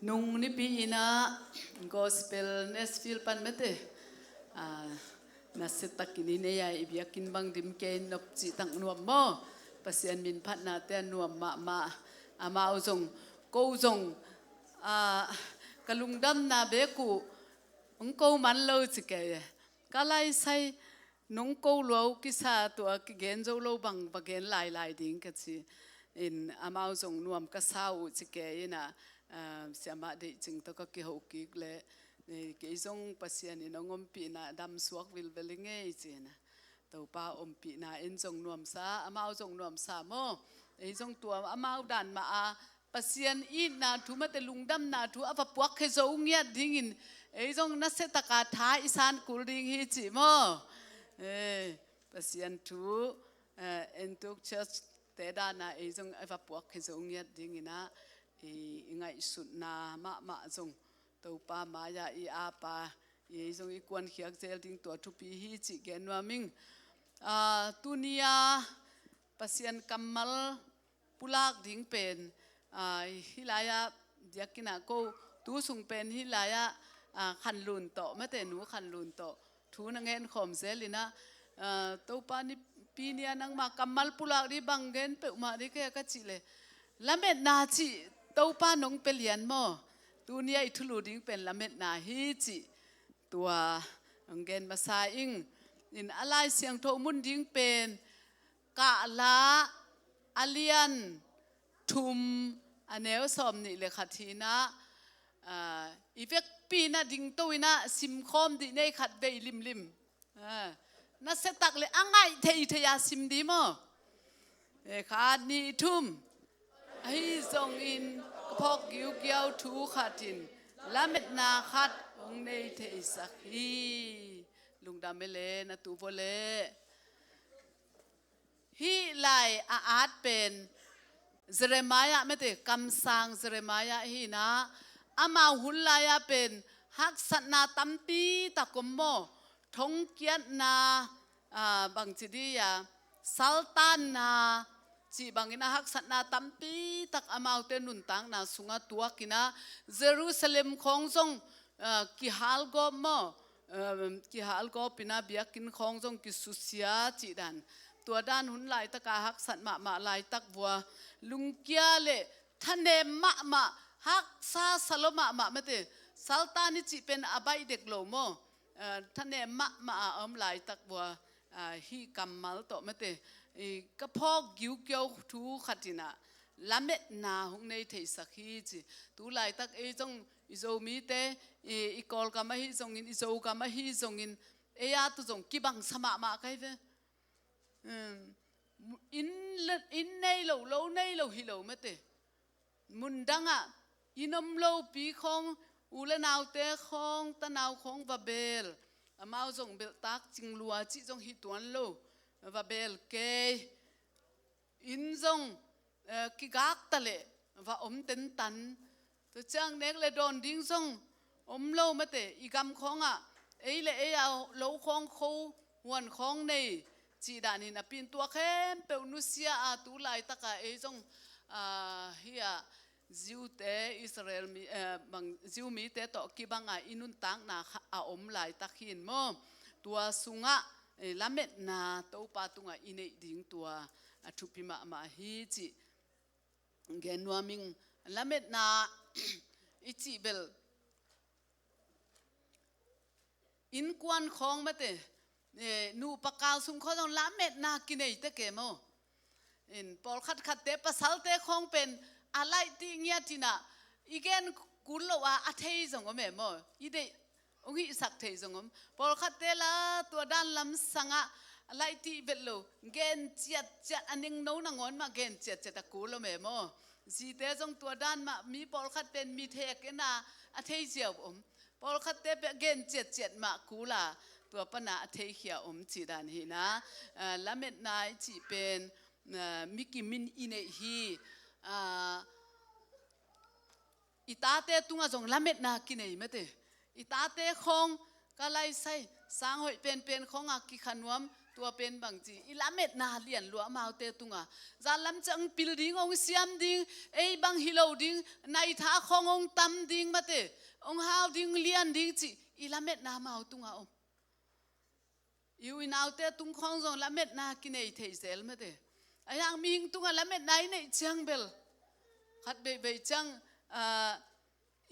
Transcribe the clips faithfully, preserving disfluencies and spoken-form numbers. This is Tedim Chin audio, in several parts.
Nung nipi in ah gospel Nashville pan mate, ah, nasiatakin i nei a i biakinn bang dim kei nop cihtak nuam maw? Pasian min phatnate a nuam mahmah. Amau zong, ko zong, ah, ka lungdamna bek uh hong ko man lo ci kei. Ka laisai nong ko lua uh kisa, tua kigen zo lo bang va gen lailai ding ka ci. In amau zong nuam ka sa uh ci kei in ah, ah, siamah deih cing tawh ka kiho kik leh, eh, kei zong Pasian in hong ompihna dam suak vilvel i ngei ci in ah. Topa ompihna in zong nuamsa, amau zong nuamsa maw? Ei zong tua amau dan mah a Pasian itna thu mate lungdamna thu a va puak khia zo ngiat dingin ei zong nasiataka tha i san kul ding hi cih maw? Eh, Pasian thu, eh, Entuk Church te dana ei zong a va puak khia zo ngiat dingin ah i, i ngaihsutna mahmah zong Topa mai-ah i apa, i ei zong i kuankhiak zel ding tua thupi hi cih gen nuam ing. Ah, tuni-a Pasian kammal pulak ding pen, ah, hih lai-ah diakin ah ko tu sung pen hih lai-ah, ah, Khanlun tawh, mate nu Khanlun tawh thu na ngen khawm zel in ah, ah, Topa nipi ni-a nangma kammal pulak ding bang gen peuhmah ding kei a ka cih leh, lametna cih Topa nong pia lian maw? Tuni-a i thulu ding pen lametna hi cih tua hong gen masa ing. In a Lai Siangtho mun ding pen Kahla a lian thum a neu sawm nih le khat hi in ah, ah, i vekpi in ah dingto in ah simkhawm dih nei khat vei limlim. Ah, nasiatak le a ngaih theithei a sim dih maw? Eh, khat nih thum. Ahi zongin ka phawk giugiau thu khat in lametna khat hong nei theisak hi. Lungdam e le, na tu vua le. Hih lai a at pen Jeremiah mate, kamsang Jeremiah hi in ah, amau hun lai-ah pen haksatna tampi tak om maw? Thongkiatna, ah, bangci dih a, saltanna cih bangin a haksatna tampi tak amaute nuntakna sungah tuak in ah, Jerusalem khawng zong, ah, kihalgawp maw? Um, kihalgawp in ah biakinn khawng zong kisusia cih dan. Tua dan hun laitaka haksat mahmah laitak vua, lungkia le thanem mahmah, haksa sa lo mahmah mate, saltan i cih pen a baih dek lo maw? Ah, thanem mahmah a om laitak vua, ah, hih kammal tawh mate, i ka phawk giugiau thu khat in ah lametna hong nei theisak hi ci. Tu laitak ei zong i Zomite, i, i Kawlgam ahi zongin, i Zogam ahi zongin, ei a tu zong kibangsa mahmah ka hi ve. Um, inn le-, inn nei lo, lo nei lo hi lo mate. Mundangah inn om lopi khawng, u le naute khawng, tanau khawng va bel. Amau zong belhtak cing lua cih zong hi tuan lo. Va bel kei. Inn zong, eh, kigak ta leh va om tentan. Tua ciang nek le dawn ding zong om lo mate, i gam khawngah ei le ei a lo khawng kho, huan khawng nei cih danin a pin tua khempeuh nusia a tu laitaka ei zong, ah, hih a Jew-te, Israel mi, eh, bang, Jew mite tawh kibanga i nuntakna kha-, a om laitak hi in maw? Tua sungah, eh, lametna Topa tungah i neih ding tua a thupi mahmah hi cih gen nuam ing. Lametna i cih bel innkuan khawng mate, eh, nupa kal sung khawng zong lametna kinei tek e maw? In pawlkhat khatte pasalte khawng pen a laih tih ngiat in ah i gen kul lo a, a thei zong om e maw? I deih hong hihsak thei zong om. Pawlkhatte la tua dan lamsangah a laih tih vet lo, gen ciatciat, a ningno nangawn mah gen ciatciat a kul om e maw? Zite zong tua dan mah, mi pawlkhat pen mithek in ah a thei ziau om. Pawlkhatte pen gen ciatciat mah kul a, tua pana a theikhia om cih dan hi in ah, ah, lametna i cih pen, ah, mikim in i neih hi, ah, i tate tungah zong lametna kinei mate. I tate khawng ka laisai, sang hoih penpen khawngah kikha nuam, Tua pen bang ci, i lametna lian lua amaute tunga. Zan lam ciang pil ding, hong siam ding, ei bang hi lo ding, naitha khong hong tam ding mate, hong hau ding, lian ding ci, i lametna amau tunga om. I u i naute tung khong zong lametna kinei thei zel mate. Ahi hang mihing tunga lametna i neih ciang bel, khat veivei ciang, ah,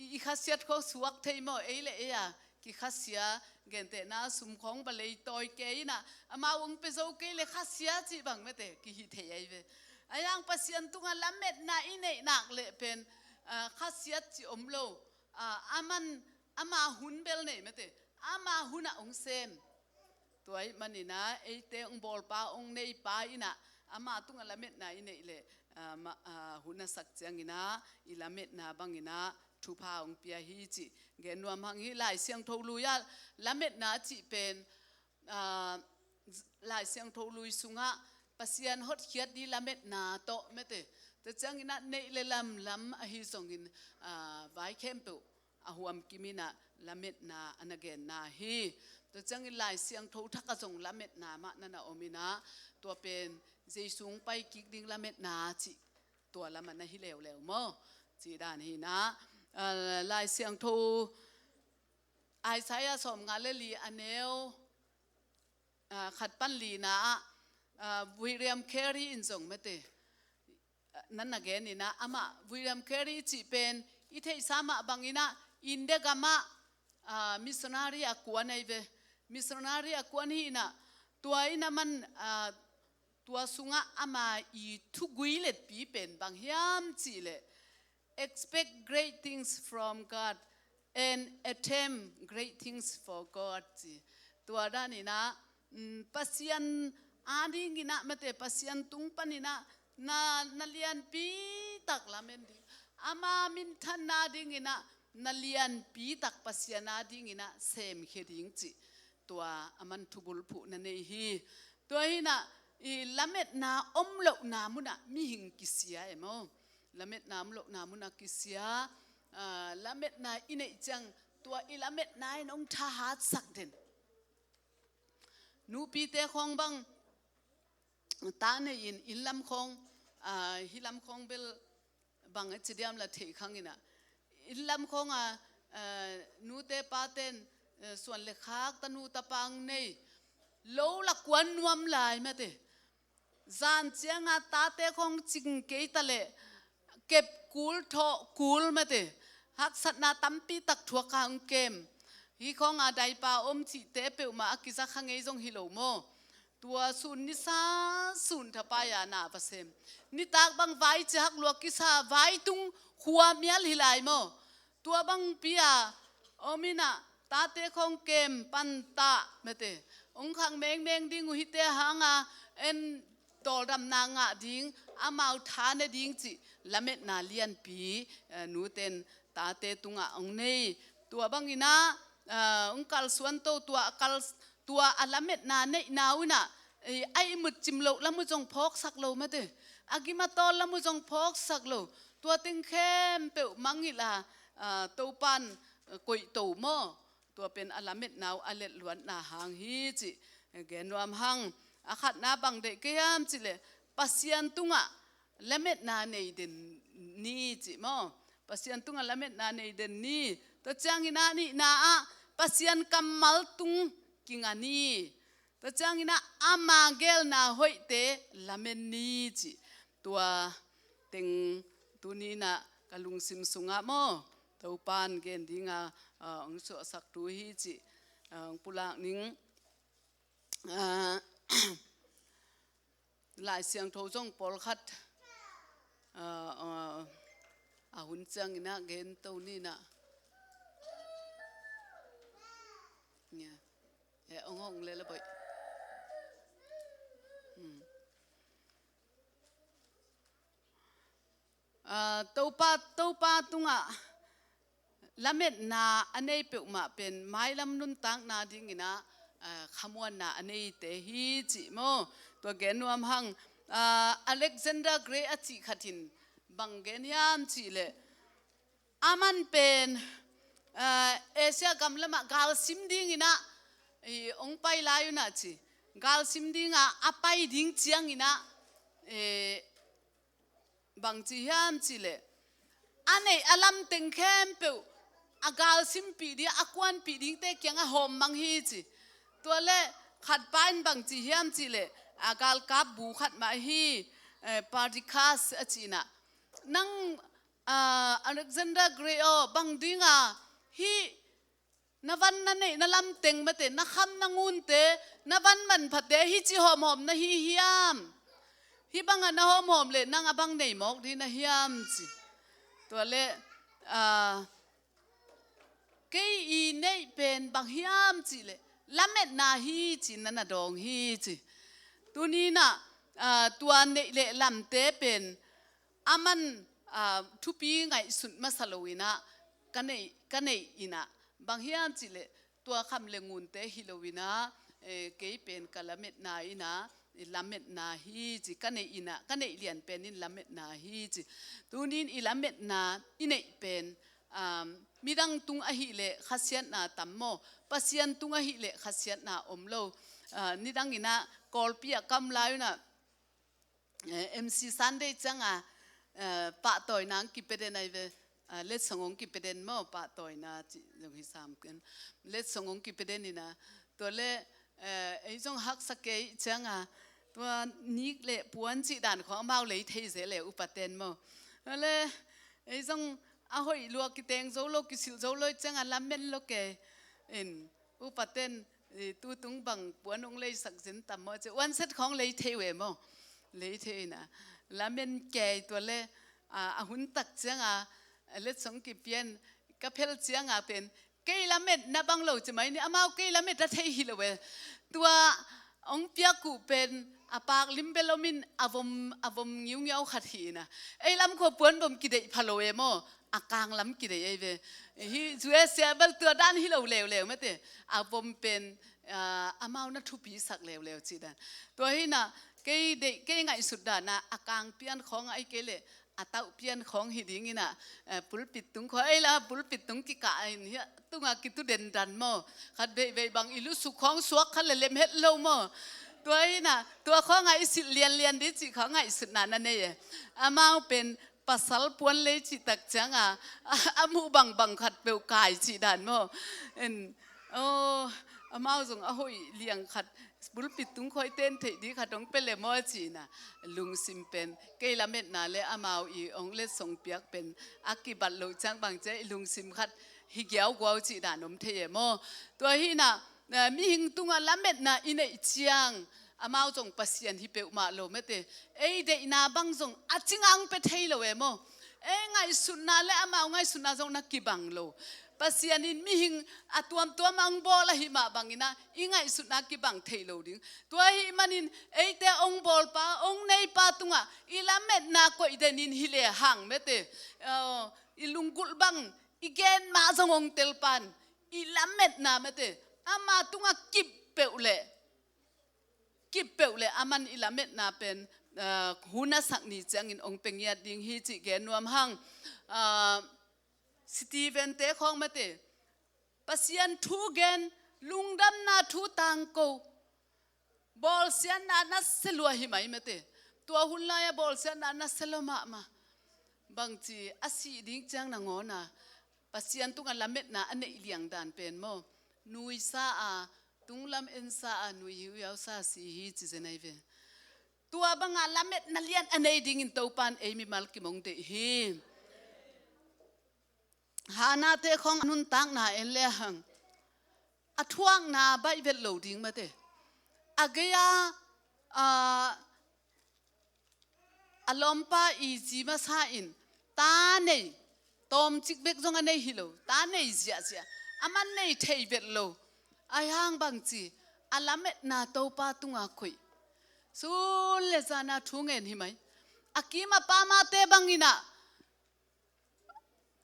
i, i khasiat khong suak thei maw, ei le ei a kikhasiat, gentehna sum khong va lei tawi kei ina, amau hong pia zo kei le khasiat cih bang mate, kihi thei ahi ve. Ahi hang Pasian tunga lametna i neih nak leh pen, ah, khasiat cih om lo. Ah, aman, ama hun bel nei mate, ama hun ah hong sem. Tua ahih manin ah, eite hong bawlpa, hong neipa in ah, ama tungah lametna i neih leh, ah, ma-, ah, hun a sak ciangin ah, i lametna bangin ah, thupha hong pia hi cih gen nuam hang hi. Lai Siangtho lui ah, lametna cih pen, ah, Lai Siangtho lui sungah, Pasian hotkhiat ding lametna tawh mate. Tua ciangin ah neih le lamlam ahi zongin, ah, vai khempeuh a huamkim in ah lametna a na genna hi. Tua ciangin Lai Siangtho thak ah zong lametna mah na na om in ah, tua pen Jesu hong pai kik ding lametna cih tua lam ah na hi leuleu maw? Cih dan hi in ah, ah, Lai Siangtho Isaiah sawmnga le li a neu, ah, khat pan lina ah, ah, William Carey in zong mate, ah, nan na gen in ah, amah William Carey cih pen i theihsa mah bangin ah India gamah, ah, missionary a kuan ahi ve. Missionary a kuan hi in ah, tua in ah man, ah, tua sungah ama i thugui letpi pen bang hiam cih leh, "Expect great things from God and attempt great things for God," ci. Tua dan in ah, mm, Pasian a dingin ah mate, Pasian tung panin ah na, na lianpi tak lamen ding, ama minthanna dingin ah na lianpi tak Pasian a dingin ah semkhia ding cih, tua a man thubulphuh na nei hi. Tua hi in ah, i lametna om lohna mun ah mihing kisia e maw? Lametna om lohna mun ah kisia, ah, lametna i neih ciang, tua i lametna in hong thahatsak den. Nupite khong bang, ta nei in, inn lam khong, ah, hih lam khong bel bang a ci diam la thei khang in ah, inn lam khong ah, ah, nute paten, eh, suan le khak tanu tapa hong nei, lo la kuan nuam lai mate. Zan ciang a tate khong cing kei ta leh, kep kul, thawh kul mate, haksatna tampi tak thuak a hong kem. Hih khong a daipa om cihte peuhmah a kiza kha ngei zong hi lo maw? Tua sun nisa sun thapai a na va sem. Nitak bang vai cihak lua kisa, vai tung khua mial hi lai maw? Tua bangpi a om in ah, tate khong kem pan ta mate, hong khang mengmeng ding uh, hihte hang a en tawldamna ngah ding, amau tha ne ding cih lametna lianpi, eh, nuten tate tungah hong nei. Tua bangin ah, ah, hong kalsuan to, tua a kal, tua a lametna neihna un ah, eh, a ihmut cim loh lam uh zong phawksak lo mate, a gim a tawl lam uh zong phawksak lo. Tua teng khempeuh mangngilh a, ah, Topan, eh, koih to maw? Tua pen a lametna uh a letluatna hang hi cih, eh, gen nuam hang. A khatna bang deih kei hiam cih leh, Pasian tungah lametna nei den ni cih maw? Pasian tungah lametna nei den ni. Tua ciangin ah nihna ah Pasian kammal tung kinga ni. Tua ciangin ah ama geelna hoihte lamen ni cih. Tua teng tuni in ah ka lungsim sungah maw, Topan gen ding a, ah, hong suahsak thu hi cih, ah, hong pulak ning. Ah, Lai Siangtho zong pawlkhat, ah, ah, a hun ciangin ah gen to ni in ah. Nia. Eh, hong hong le la boih. Hmm. Ah, Topa, Topa tungah lametna a nei peuhmah pen mailam nuntakna dingin ah, ah, khamuanna a neite hi cih maw? Tua gen nuam hang, ah, Alexander Gray a cih khat in bang gen hiam cih leh, aman pen, ah, Asia gam lamah galsim dingin ah, i, hong pai lai un ah ci. galsim dinga a pai ding cianginah, eh, bangci hiam cihleh, a neih a lamteng khempeuh a galsimpih ding, a kuanpih dingte kiangah hawm mang hi ci. Tualeh khatpa in bangci hiam cihleh, a galkap bu khat mah hi, eh, Perdiccas a cinah, nang, ah, Alexander Great aw, bang dinga hih na van na neih na lamteng mate, na kham na ngunte, na van manphate hih ci hawmhawm na hi hiam? Hih bangah na hawmhawm leh nang a bang nei mawk ding na hiam ci. Tualeh, ah, kei i neih pen bang hiam cihleh, lametna hi ci-in na na dawng hi ci. Tuninah, ah, tua neih leh lamte pen a man, ah, thupi ngaihsut masa loinah, ka neih, ka neih inah, bang hiam cihleh, tua kham le ngunte hi loinah, eh, kei pen ka lametna inah, i lametna hi ci, ka neih inah, ka neih lian pen in lametna hi ci. Tunin i lametna i neih pen, um, midang tung ahileh khasiatna tam maw, Pasian tung ahileh khasiatna om lo. Ah, nidang inah Kawlpi ah ka om lai unah, eh, M C Sunday cianga, eh, pahtawina hong kipia den ahi ve, ah, letsong hong kipia den maw, pahtawina cih zong hi sam ken. Letsong hong kipia den inah, tualeh, eh, ei zong haksa kei cianga, tua nik le puan cih dan khawng amau lei thei zel e, upaten maw. Tualeh, ei zong a hoih lua kiteng zo lo, kisilh zo lo cianga lamen lo kei. In, upaten, eh, tutung bang puan hong leisak zin tam maw ci, one set khawng lei thei uh e maw. Lei thei inah, lamen kei tualeh, ah, a hun tak cianga, ah, letsong kipia in, ka phel cianga pen, kei lametna bang lo ci mai ni, amau kei lamet a thei hi lo e. Tua hong piak uh pen a pak lim bel om in a vom, a vom ngiungiau khat hi inah. Ei lam khua puan vom kideih pha lo e maw, a kang lam kideih ahi ve. Hih U S A bel tua dan hi lo leuleu mate. A vom pen, ah, amau na thupisak leuleu cih dan. Tua hinah kei deih, kei ngaihsut danah a kang pian khawng ahi kei leh a tauh pian khawng hi dinginah, eh, pulpit tung khawng, ei la pulpit tung kikah in hiah tungah kitu dendan maw. Khat veivei bang i lusuk khawng suak khat le lem het lo maw. Tua hinah tua khawngah i silh lianlian ding cih khawng ngaihsutna na nei e. Amau pen pasal puan lei cih tak cianga a, a muh bangbang khat peuh kai cih dan maw. En, aw, amau zong a hoih liang khat, pulpit tung khawng i ten theih ding khat hong pia le maw ci-inah, lungsim pen kei lametna le amau i hong letsong piak pen a kibat loh ciang bang cia i lungsim khat hi giauguau cih dan om thei e maw. Tua hinah, eh, mihing tungah lametna i neih ciang amau zong Pasian hi peuhmah lo mate. Ei deihna bang zong a cingang pia thei lo e maw. Ei ngaihsutna le amau ngaihsutna zong na kibang lo. Pasian in mihing a tuamtuam a hong bawl ahih mah banginah i ngaihsutna kibang thei lo ding. Tua ahih manin eite hong bawlpa, hong neipa tungah i lametna koih denin hi le hang mate. Aw, i lunggulh bang i gen mah zong hong telpan i lametna mate. Ama tungah kip peuh leh, kip peuh leh a man i lametna pen, ah, hun a sak ni ciangin hong pia ngiat ding hi cih gen nuam hang. Ah, Stephen te khawng mate. Pasian thu gen, lungdamna thu tangko. Bawlsiatna nasia lua hi mai mate. Tua hun lai-a bawlsiatna nasia lua mahmah. Bangci a sih ding ciang nangawn a Pasian tungah lametna a neih liang dan pen maw. Nuisa a, tunglam ensa a, nui hiuhiausa si hi ci zen ahi ve. Tua banga lametna lian a nei dingin Topan ei mimal kimong deih hi. Hannah te khawng a nuntakna en le hang a thuakna baih vet lo ding mate. A gei-a, a, a lawmpa i zi masa in ta nei, tawmcik bek zong a nei hi lo, ta nei ziahziah, a man nei thei vet lo. Ahi hang bangci, a lametna Topa tunga koih. Sun le zana thu ngen hi mai. A kim a pamate banginah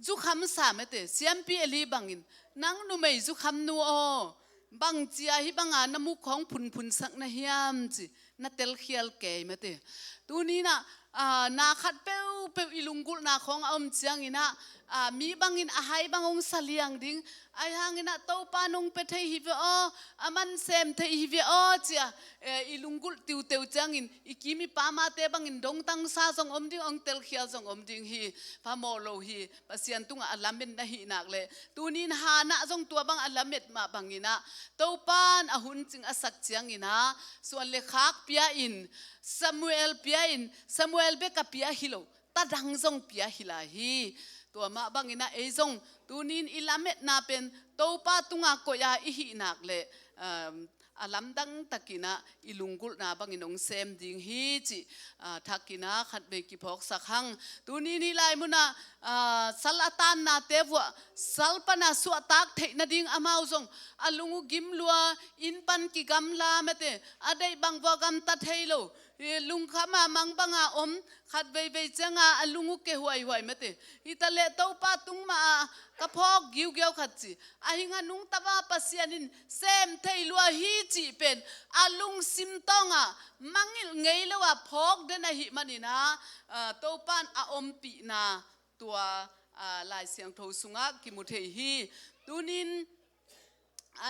zukham sa mate, siampi Eli bangin, nang numei zukham nu aw, bangcia hih banga na muk khawng phunphunsak na hiam ci, na telkhial kei mate. Tuninah, ah, na khat peuhpeuh i lunggulhna khawng a om cianginah, ah, mi bangin a hai bang hong sa liang ding, Ahi hangin ah Topa nong pia thei hi ve aw, a man sem thei hi ve aw, ci-a, eh, i lunggulh tiuteu ciangin, i kim i pamte bangin dongtangsa zong om ding, ong telkhial zong om ding hi, phamawh lo hi, Pasian tungah a lamet na hih nak leh. Tuni in Hannah zong tua bang a lamet mah bangin ah, Topa in a hun cing a sak ciangin ah, suan le khak pia in, Samuel pia in, Samuel bek a pia hi lo, ta dang zong pia hi lai hi. Tua mah bangin ah ei zong tuni in i lametna pen Topa tungah koih a i hih nak leh, um, a lamdang takin ah i lunggulhna bangin ong sem ding hi cih, ah, thakin ah khatvei kiphawksak hang. Tuni in hih lai munah, ah, sal a tannate vuah, sal pan a suahtak theih nading amau zong a lung uh gim lua, inn pan kigamla mate, a deih bang vuah gamta thei lo, eh, lungkham a mang banga om, khat veivei cianga a lung uh ke huaihuai mate. Hi ta leh Topa tung mah a ka phawk giugiau khat ci. A hing a nungta va Pasian in sem thei lua hi cih pen a lungsim tawngah mangngilh ngei lo a phawk den ahih manin ah, ah, Topa in a ompihna tua, ah, Lai Siangtho sungah kimu thei hi. Tuni in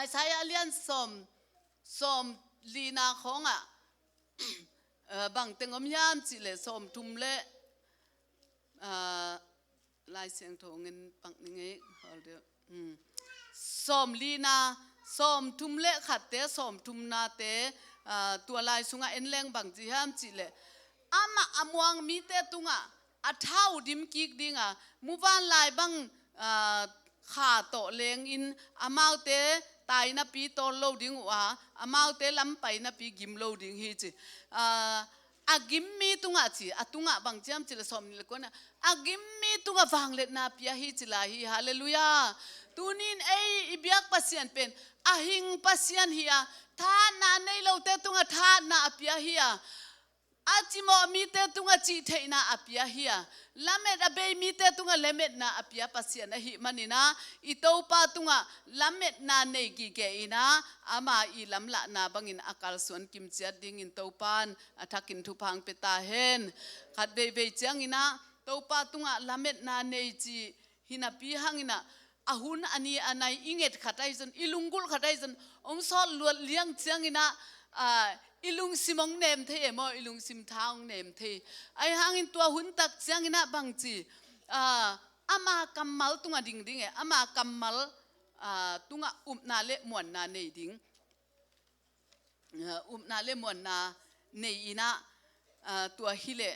Isaiah a lian sawm, sawm lina khawngah, eh, bang teng om hiam cih leh sawm thum le, eh, Lai Siangtho ngen pak ni ngei, hold on. Hmm. Sawm lina, sawm thum le khatte, sawm thumnate, eh, tua lai sungah en leng bang ci hiam cih leh, amah a muang mite tungah a tha uh dim kik ding a, muvanlai bang, ah, kha tawh lengin amaute tai napi tawl lo ding uh a, amaute lam pai napi gim lo ding hi ci. Ah, a gim mi tungah ci, a tungah bang ci hiam cih leh sawm nih le kua-na, a gim mi tungah vangliatna pia hi ci lai hi. Halleluiah. Tuni in ei i biak Pasian pen a hing Pasian hi a, thahatna nei lote tungah thahatna a pia hi a, a cimawh mite tungah cihtheihna a pia hi a, lamet a bei mite tungah lametna a pia Pasian ahih manin ah, i Topa tungah lametna nei gige in ah, ama i lamlahna bangin a kalsuan kimciat dingin Topa in a thakin thupha ong pia ta hen. Khat veivei ciangin ah Topa tungah lametna nei cih hi napi hangin ah, a hun a ni a nai i nget khat ahi zong, i lunggulh khat ahi zong, ong sawt luat liang ciangin ah, ah, i lungsim ong nem thei e maw, i lungsim tha ong nem thei. Ahi hangin tua hun tak ciangin ah bang ci, ah, ama kammal tungah ding ding e, ama kammal, ah, tungah upna le muanna nei ding. Ah, upna le muanna nei in ah, ah, tua hi leh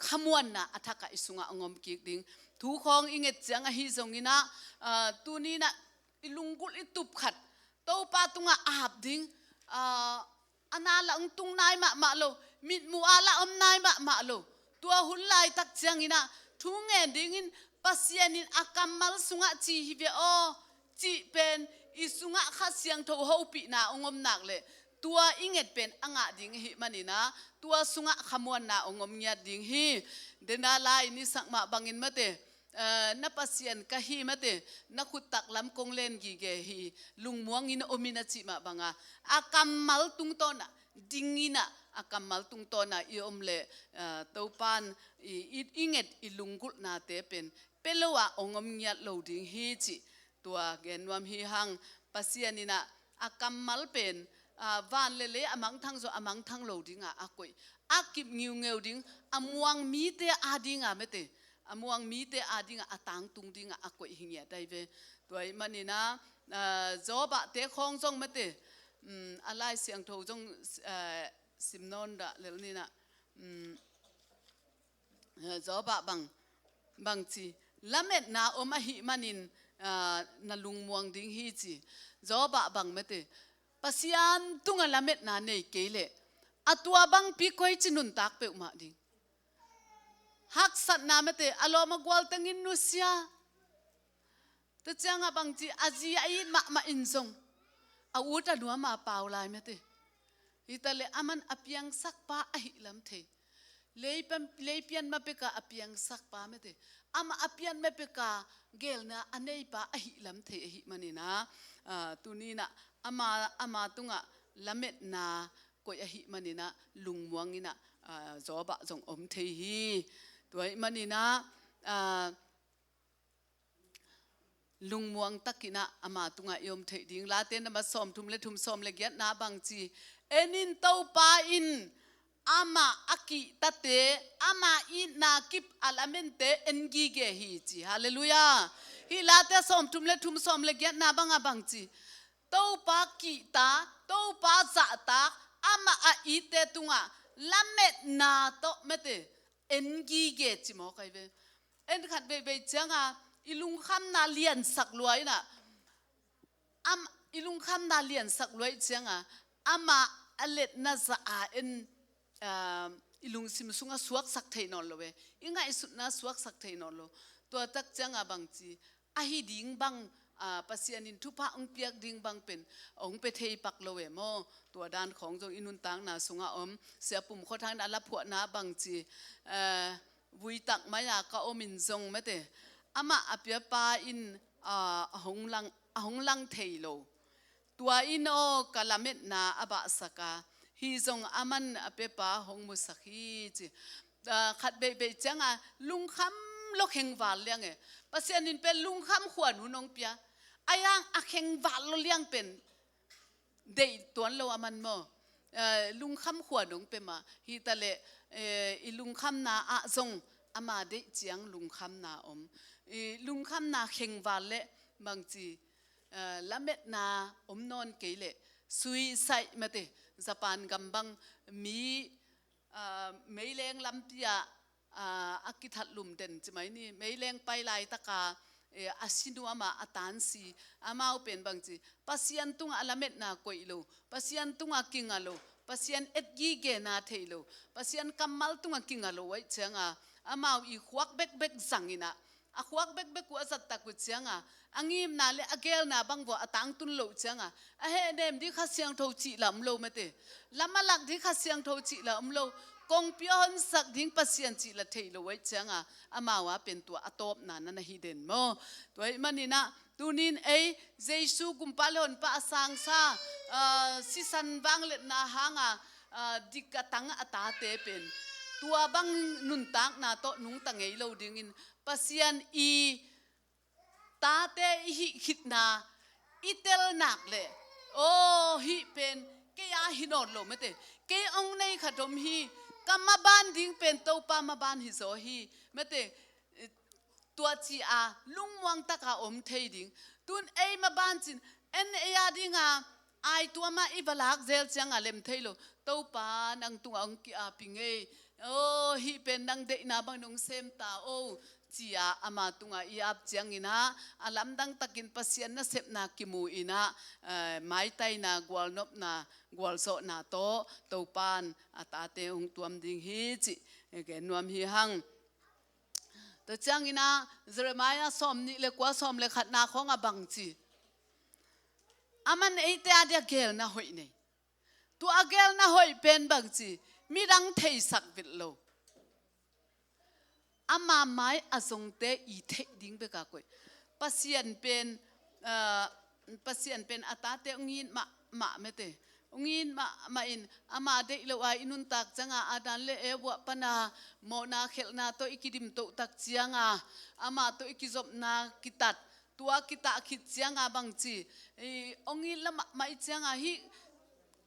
khamuanna a thakah i sungah ong om kik ding. Thu khawng i nget ciang ahi zongin ah, ah, tuni in ah i lunggulh i tup khat Topa tungah ap ding. Ah, a na lah ong tung nai mahmah lo, mitmuh ah lah om nai mahmah lo. Tua hun laitak ciangin ah thu ngen dingin Pasian in a kammal sungah ci hi ve aw, cih pen i sungah Kha Siangtho hopihna ong om nak leh, tua i nget pen a ngah ding ahih manin ah, tua sungah khamuanna ong om ngiat ding hi. Dena lai in i sak mah bangin mate, eh, na Pasian ka hi mate, na khut taklam kong len gige hi, lungmuang in om in a cih mah banga, a kammal tungtawn ah ding in ah, a kammal tungtawn ah i om leh, eh, Topa in i, i, i nget i lunggulhnate pen pia lo ah ong om ngiat lo ding hi cih tua gen nuam hi hang. Pasian in ah a kammal pen, ah, van le lei a mangthang zaw a mangthang lo dingah a koih, a kip ngiungeu ding, a muang mite a dingah mate, a muang mite a dingah a tangtung dingah a koih hi ngiat ahi ve. Tua ahih manin ah, ah, Job ah te khawng zong mate, um, a Lai Siangtho zong, ah, sim nawn dah lel ni in ah, um, Job ah bang, bang ci, lametna om ahih manin, ah, na lungmuang ding hi ci. Job ah bang mate, Pasian tungah lametna nei kei leh a tua bangpi koici nuntak peuhmah ding. Haksatna mate, a lawm a gual tengin nusia. Tua ciangah bang ci, a zi a it mahmah in zong a ut a nuam a pau lai mate. Hi ta leh aman a piangsakpa ahih lam thei. Leipan, leipian ma peka a piangsakpa mate. Amah a pian ma peka gelna a neipa ahih lam thei ahih manin ah, ah, tuni in ah ama, ama tungah lametna koih ahih manin ah lungmuang in ah, ah, Job ah zong om thei hi. Tua ahih manin ah, ah, lungmuang takin ah ama tungah i om theih ding. Late na mat sawmthum le thum, sawm le giatna bangci, en in, Topa in amah a kihtate, ama itna kip a lamente en gige hi ci. Halleluiah. Hih Late sawmthum le thum, sawm le giatna bangah bangci, Topa kihta, Topa zahtak, amah a itte tungah lametna tawh mete en gige ci mawk ahi ve. En khat veivei cianga i lungkhamna liansak lua inah, am, i lungkhamna liansak lua ih cianga amah a letna zah a en, ah, i lungsim sungah suaksak thei nawn lo e. I ngaihsutna suaksak thei nawn lo. Tua tak cianga bangci, ahi ding bang, ah, Pasian in thupha hong piak ding bang pen hong pia thei pak lo e maw? Tua dan khawng zong i nuntakna sungah om. Sia Pum Khua Thang in a laphuahna bangci, ah, vui tak mai-a ka om in zong mete, amah a piapa in, ah, a hong lang, a hong lang thei lo. Tua in aw ka lametna a bahsak a, hi zong aman a piapa hong musak hi ci. Ah, khat veivei cianga lungkham lo khengval liang e. Pasian in pen lungkham khuan hun hong pia. A yang a khengval lo liang pen deih tuan lo aman maw? Eh, lungkham khuan hong pia mah. Hi taleh, eh, i lungkhamna ah zong ama deih ciang lungkhamna om. I lungkhamna khengval le bangci, eh, lametna om nawn kei leh suicide mate, Japan gam bang mi, ah, meileng lampi ah, ah, a kithat lum den ci mai ni, meileng pai laitaka, eh, a si nuam a, a tansi, amau pen bangci, Pasian tungah a lametna koih lo, Pasian tungah kinga lo, Pasian etgigena thei lo, Pasian kammal tungah kinga lo aih cianga amau i khuak bekbek zang inah, a khuak bekbek uh a zattak uh cianga, a ngimna le a gelna bang vua a tangtun loh cianga, a hehnem ding Kha Siangtho cih la om lo mate, lam a lak ding Kha Siangtho cih la om lo, kongpi a honsak ding Pasian cih la thei lo aih cianga, amau a pen tua a tawpna na na hi den maw? Tua ih maninah tunin ei Jesu gumpa le honpa a sangsa, ah, sisan vangletna hanga, ah, dik a tang a tate pen tua bang nuntakna tawh nungta ngei lo dingin Pasian i tate i hih khitna i tel nak leh, aw, hih pen kei a hi nawn lo mate, kei ong nei khat om hi, ka maban ding pen Topa maban hi zaw hi mate, tua ci a lungmuang taka om thei ding. Tun ei maban cin, en ei a dinga ai tuama i va lak zel cianga lem thei lo. Topa nang tunga ong ki-ap ing ei. Aw, hih pen nang deihna bangin ong sem ta o, ci a ama tunga i ap cianginah a lamdang takin Pasian nasepna kimu inah, eh, maitaina, gualnopna, gualzawhna tawh Topan a tate hong tuam ding hi cih gen nuam hi hang. Tua cianginah Jeremiah sawm nih le kua, sawm le khatna khawngah bangci, aman eite a dia gelna hoih nei. Tua a gelna hoih pen bangci, midang theisak vilh lo, ama mai a zongte i theih ding beka koih. Pasian pen, ah, Pasian pen a tate ong it mahmah mete, ong it mahmah in ama deih lo a i nuntak cianga Adam le Eva pana mawhna khelhna tawh i kidimtoh tak cianga ama tawh i kizopna kitat, tua kitah khit cianga bangci, i, ong it la mahmah i cianga hih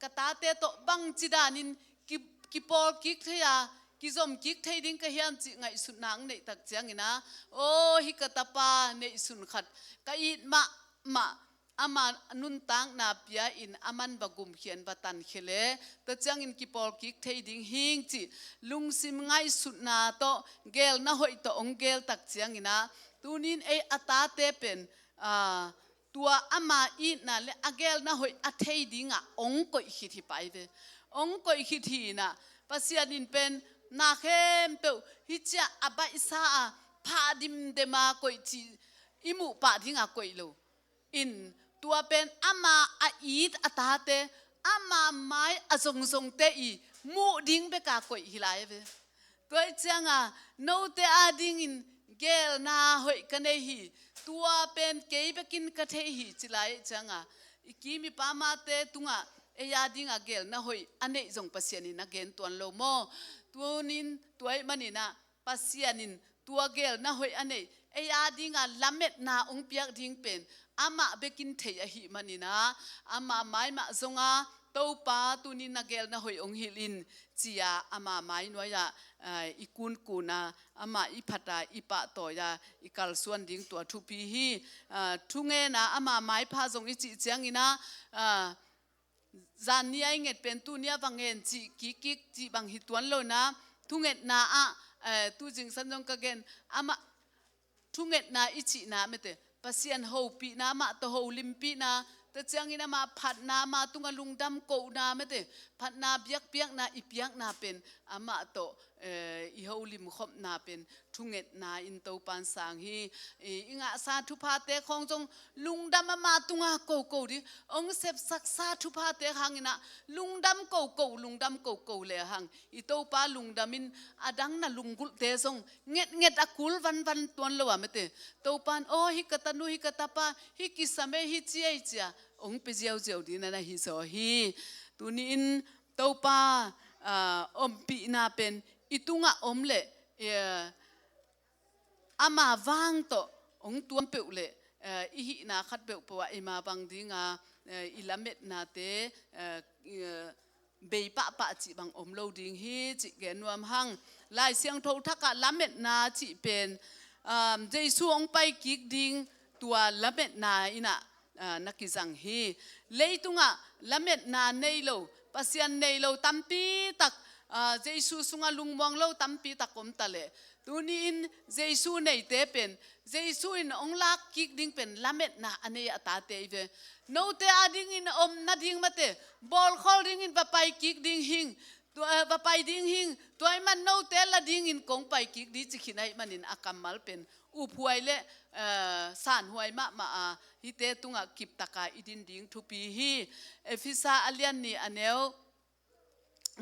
ka tate tawh bangci danin ki, kipawl kik thei a, kizom kik thei ding ka hiam cih ngaihsutna ang neih tak cianginah, aw, hih ka tapa neihsun khat ka it mahmah, ama nuntakna pia in aman va gumkhian va tankhia le, tua ciangin kipawl kik thei ding hing cih lungsim ngaihsutna tawh, gelna hoih tawh ong gel tak cianginah tunin ei a tate pen, ah, tua ama itna le a gelna hoih a thei dingah ong koih khit hi pai ve. Ong koih khit hi inah Pasian in pen na khempeuh hih ciah a baihsa a phah dimdema koih cih i muh pah dingah koih lo. In tua pen ama a it a tate, ama mai a zongzongte i muh ding beka koih hi lai ve. Tua ih cianga note a dingin gelna hoih ka nei hi, tua pen kei bekin ka thei hi ci lai ih cianga i kim i pamate tungah ei a dinga gelna hoih a neih zong Pasian in a gen tuan lo maw? Tunin tua ih maninah Pasian in tua gelna hoih a neih ei a dinga lametna hong piak ding pen amah bekin thei ahih manin ah, ama mai mah zong a, Topa, tuni na gelna hoih hong hilh in, ci-a ama mai nuai-ah, ah, i kunkun a, amah i phat a, i pahtawi a, i kalsuan ding tua thupi hi. Ah, thungenna ama maipha zong i cih ciangin ah, ah, zan ni a i nget pen tuni a va ngen cih kikkik cih bang hi tuan lo-in ah, thungetna ah, eh, tu zingsang zong ka gen, amah thungetna i cihna mate, Pasian hopihna, amah tawh holimpihna, tua ciangin amah phatna, ama tungah lungdam kohna mate, phatna biakpiakna i piakna pen amah tawh, eh, i holimkhopna pen thungetna in Topan sang hi. I, i ngahsa thuphate khawng zong lungdam ama tungah koko ding, hong sepsaksa thuphate hangin ah lungdam koko, lungdam koko le hang i Topa lungdam in a dang na lunggulhte zong ngetnget a kul vanvan tuan lo a mate. Topan, aw, hih ka tanu, hih ka tapa, hih kisam ei, hih ci ei ci-a hong pia ziauziau ding na na hi zaw hi. Tuni-in Topa, ah, ompihna pen i tungah om leh, eh, ama vang tawh hong tuam peuh leh, eh, i hihna khat peuhpeuh ah i mabang dinga, eh, i lametnate, eh, i, eh, bei pahpah cih bang om lo ding hi cih gen nuam hang. Lai Siangtho thakah lametna cih pen, um, Jesu hong paikik ding tua lametna in ah, ah, na kizang hi. Leitungah lametna nei lo, Pasian nei lo tampi tak, ah, Jesu sungah lungmuang lo tampi tak om ta leh, tuni-in Jesu neite pen, Jesu in hong lakkik ding pen lametna a nei a tate hi ve. Note a dingin om nading mate, bawlkhawl dingin va paikik ding hing, tua, eh, va pai ding hing, tua ahih man note la dingin kong paikik ding ci khin ahih manin a kammal pen uphuai le, eh, sanhuai mahmah a, hihte tungah kiptaka i din ding thupi hi. Efesa a lian nih a neu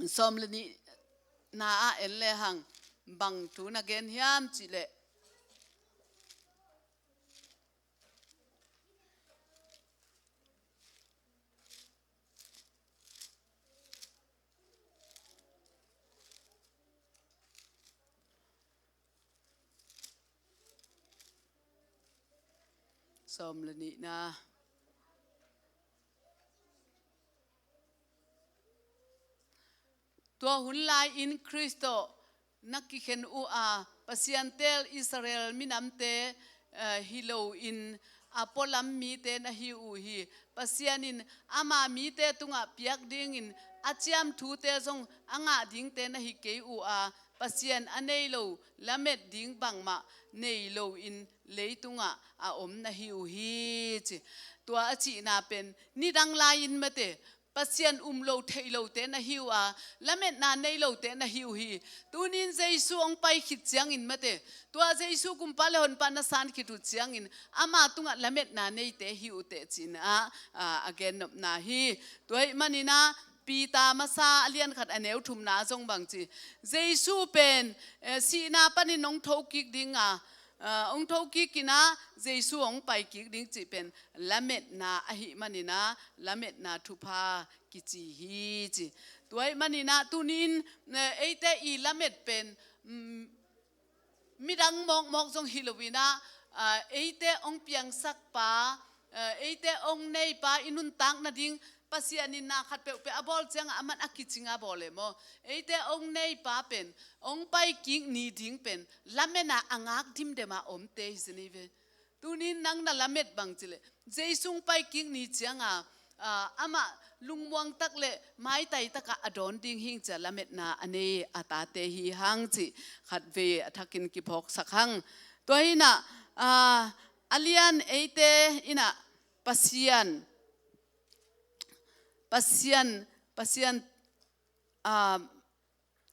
sawm le nihna ah en lehang bang thu na gen hiam cih leh, sawm le nihna. Tua hun lai-in Khrist tawh na kikhen uh a, Pasian teel Israel minamte, eh, hi loin a pualam mite na hi uh hi. Pasian in ama mite tungah piak dingin a ciam thute zong a ngah dingte na hi kei uh a, Pasian a nei lo lamet ding bangmah nei loin leitungah a om na hi uh hi ci. Tua a cihna pen nidang lai-in mate, Pasian um lo thei lote na hi uh a, lametna nei lote na hi uh hi. Tuni-in Jesu hong pai khit ciangin mate, tua Jesu kumpa le honpa na san khit uh ciangin ama tungah lametna neite hi uh teh ci-in ah, ah, a gennopna hi. Tua ahih manin ah Peter masa a lian khat a neu thumna zong bang ci, Jesu pen, eh, sihna panin hong thokik ding a, ah, hong thokik in ah Jesu hong paikik ding cih pen lametna ahih manin ah lametna thupha kici hi ci. Tua ahih manin ah tuni-in, eh, eite i lamet pen, mm, midang mawkmawk zong hi loin ah, ah, eite hong piangsakpa, ah, eite hong neipa, i nuntak nading Pasian in na khat peuhpeuh a bawl ciangah aman a kicing a bawl e maw? Eite hong neipa pen hong paikik ni ding pen lametna a ngak dimdem a omte hi zen hi ve. Tuni-in nang na lamet bang cih leh Jesu hong paikik ni cianga, ah, amah lungmuang tak le maitai takah a dawn ding hing ci-a lametna a nei a tate hi hang cih khatvei a thakin kiphawksak hang. Tua hi-in ah, ah, a lian eite in ah Pasian, Pasian, Pasian, ah,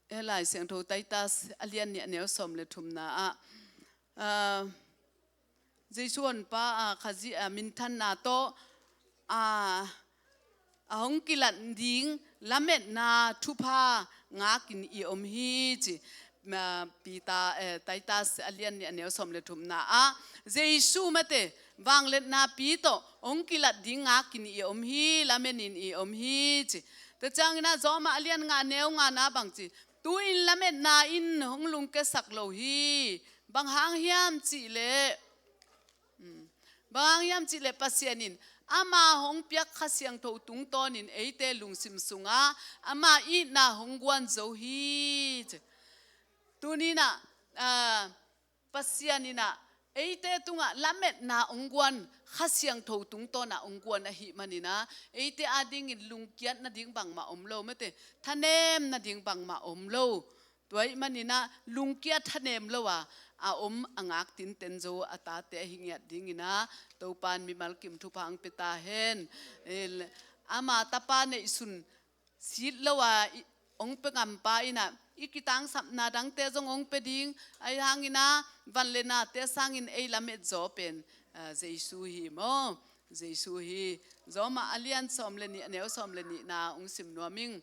eh, Lai Siangtho Titus a lian nih a neu sawm le thumna ah, ah, Jesu honpa, ah, Khazih, ah, minthanna tawh, ah, a hong kilat ding lametna thupha ngakin i om hi ci. Ma, Peter, eh, Titus a lian nih a neu sawm le thumna ah, Jesu mate vangliatna pi tawh hong kilat ding ngakin i om hi, lamenin i om hi ci. Tua ciangin ah Rom a lian nga neu ngana bang ci, tu-in lametna in hong lungkiasak lo hi, Bang hang hiam cihleh, um, bang hang hiam cihleh Pasian in ama hong piak Kha Siangtho tungtawnin eite lungsim sungah ama itna hong guan zo hi. Tuninah, ah, Pasian inah eite tungah lametna hong guan, Kha Siangtho tungtawnah hong guan ahih maninah eite adingin lungkiat nading bangmah om lo, mate, thanem nading bangmah om lo. Tua ahih maninah lungkia thanem lo a, a om a ngak tinten zo a tate ahi ngiat dinginah Topan mimal kim thupha hong pia ta hen. Eh, ama tapa neihsun sit lo a, i, hong pia ngampa inah i kitangsapna dangte zong hong pia ding, ahi hanginah van le nate sangin ei lamet zaw pen, ah, Jesu hi maw? Jesu hi. Zawmah a lian sawm le nih, a neu sawm le nihna hong sim nuam ing.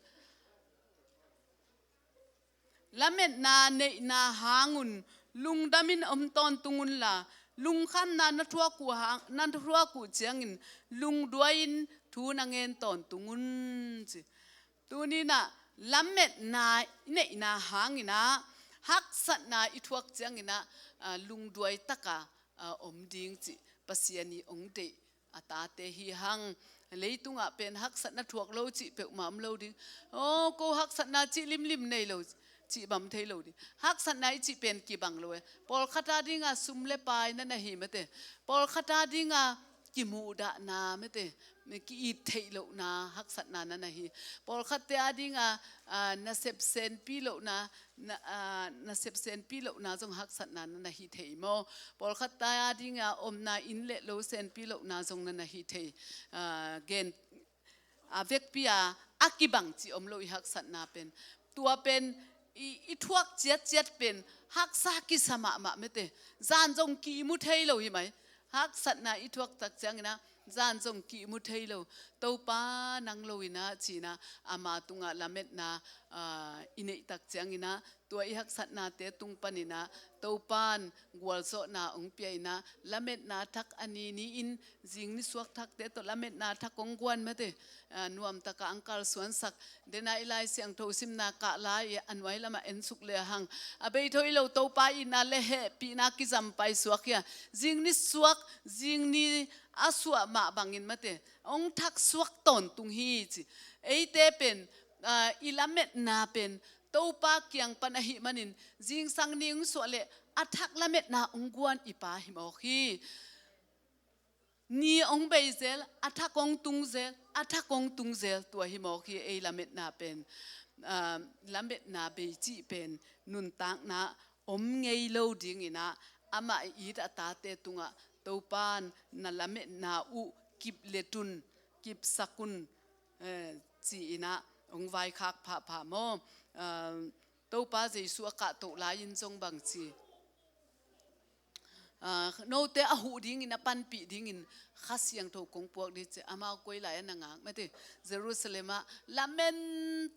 Lametna neihna hangun lungdamin om tawntung unla, lungkhamna na thuak uh hang, na thuak uh ciangin lungduai-in thu na ngen tawntung un, ci. Tuninah lametna i neihna hanginah haksatna i thuak cianginah, ah, lungduai taka, ah, om ding cih Pasian i hong deih a tate hi hang. Leitungah pen haksatna thuak lo cih peuhmah om lo ding. Aw, ko haksatna cih limlim nei lo, cih bang thei lo ding. Haksatna i cih pen kibang lo e. Pawlkhat adinga sum le pai na na hi, mate. Pawlkhat adinga kimuhdahna, mate, ki-it theih lohna haksatna na na hi. Pawlkhatte adinga, ah, nasep senpi lohna, na, ah, nasep senpi lohna zong haksatna na na hi thei maw? Pawlkhatte adinga omna inn le lo senpi lohna zong na na hi thei. Ah, gen a vekpi a, a kibang cih om lo i haksatna pen. Tua pen i, i thuak ciatciat pen haksa kisa mahmah, mate. Zan zong ki-ihmu thei lo hi mai. Haksatna i thuak tak cianginah zan zong ki-ihmu thei lo. Topa nang lo inah cinah ama tungah lametna, ah, i neih tak cianginah tua i haksatnate tung paninah Topan gualzawhna hong pia inah lametna thak a ni ni-in, zing nisuak thakte tawh lametna thak hong guan, mate. Ah, nuamtaka hong kalsuansak. Dena i Lai Siangtho simna kah lai a nuai lamah ensuk le hang, a beitho i lo Topa itna le hehpihna kizam paisuak hi a, zing nisuak, zing ni a suah mah bangin, mate, hong thaksuak tawntung hi, ci. Eite pen, ah, i lametna pen Topa kiang pan ahih manin, zingsang ni hong suah leh a thak lametna hong guan i Pa hi mawk hi. Ni hong bei zel, a thak hong tung zel, a thak hong tung zel, tua hi mawk hi ei lametna pen. Ah, lametna bei cih pen nuntakna om ngei lo dinginah amah i it a tate tungah Topan na lametna uh kip let un, kipsak un, eh, ci-inah hong vaikhak phapha maw? Ah, Topa Jesu a kahtoh lai-in zong bangci, ah, note a huh dingin, a panpih dingin Kha Siangtho kong puak ding ci, amau koi lai-ah na ngak, mate, Jerusalem ah lamen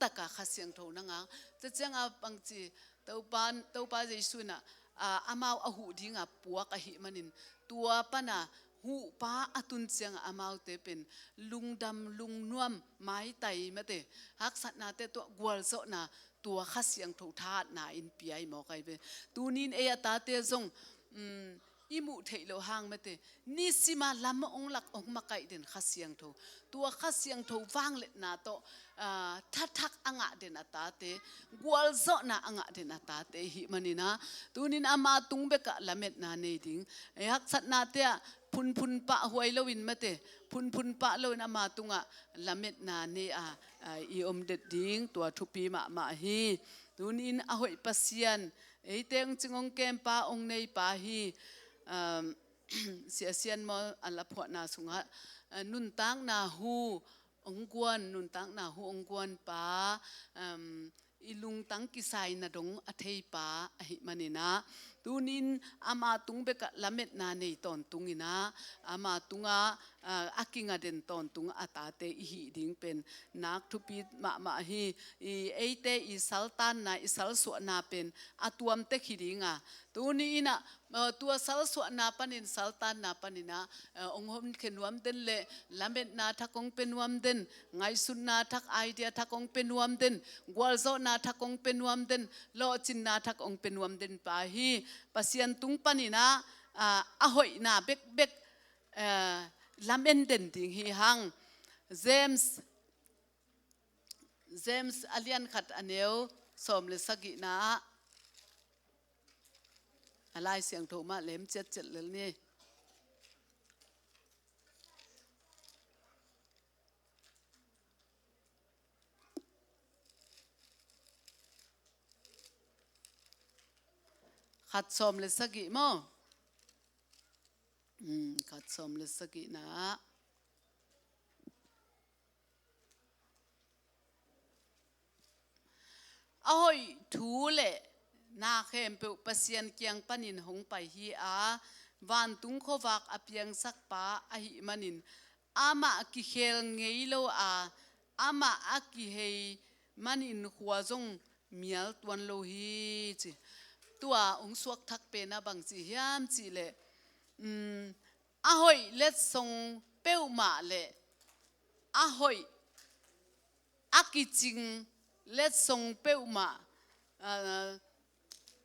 taka Kha Siangtho na ngak. Tua cianga bangci, Topa, Topa Jesu inah, ah, amau a huh dinga puak ahih manin, tua pana huhpa a tun cianga amaute pen lungdam, lungnuam, maitai, mate, haksatnate tuah gualzawhna, tua Kha Siangtho thahatna in pia i mawk ahi ve. Tunin ei a tate zong, um, i muh theih loh hang, mate, nisima lam hong lak hong makaih den Kha Siangtho. Tua Kha Siangtho vangliatna tawh, ah, thathak a ngah den a tate, gualzawhna a ngah den a tate ihih maninah, tunin ama tung bekah lametna nei ding. Ei haksatnate ah phunphun pah huai loin, mate, phunphun pah loin ama tungah lametna nei a, ah, i om det ding, tua thupi mahmah hi. Tunin a hoih Pasian, eite hong cing hong kempa hong neipa hi. Um, Sia Sian Mawl a laphuahna sungah, ah, nuntakna hu hong guan, nuntakna hu hong guanpa, um, i lungtang kisaina dong a theipa ahih maninah, tunin ama tung bekah lametna nei tawntunginah, ama tungah, ah, a kinga den tawntung a tate ihih ding pen nak thupi mahmah hi. I eite i saltanna, i salsuahna pen a tuamtek hi dinga, tuni inah, ah, tua salsuahna panin, saltanna paninah, ah, hong honkhia nuam den le lametna thak hong pia nuam den, ngaihsutna thak, idea thak hong pia nuam den, gualzawhna thak hong pia nuam den, lawhcinna thak hong pia nuam den pa hi. Pasian tung panin ah, ah, a hoihna bekbek, eh, lamen den ding hi hang. James, James a lian khat a neu sawm le sagihna ah, a Lai Siangtho mah lem ciatciat lel ni. Khat sawm le sagih maw? Hmm, khat sawm le sagihna ah, a hoih thu le na khempeuh Pasian kiang panin hong pai hi a, vantung khuavak a piangsakpa ahih manin amah kikhel ngei lo a, amah a kihei manin khua zong mial tuan lo hi, ci. Tua hong suak thak pen ah bang ci hiam cih leh, um, a hoih letsong peuhmah le a hoih a kicing letsong peuhmah, ah,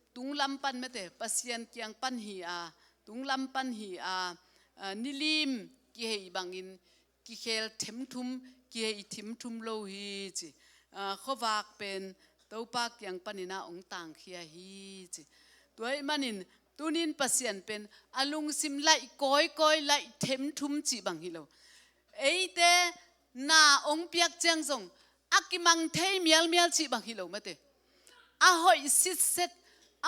tunglam pan mate, Pasian kiang pan hi a, tunglam pan hi a, ah, nilim kihei bangin kikhel themthum, kihei themthum lo hi, ci. Ah, khuavak pen Topa kiang panin ah hong tangkhia hi, ci. Tua ahih manin tunin Pasian pen a lungsim laih kawikawi, laih themthum cih bang hi lo. Eite na hong piak ciang zong a kimang thei mialmial cih bang hi lo mate. A hoih sitset,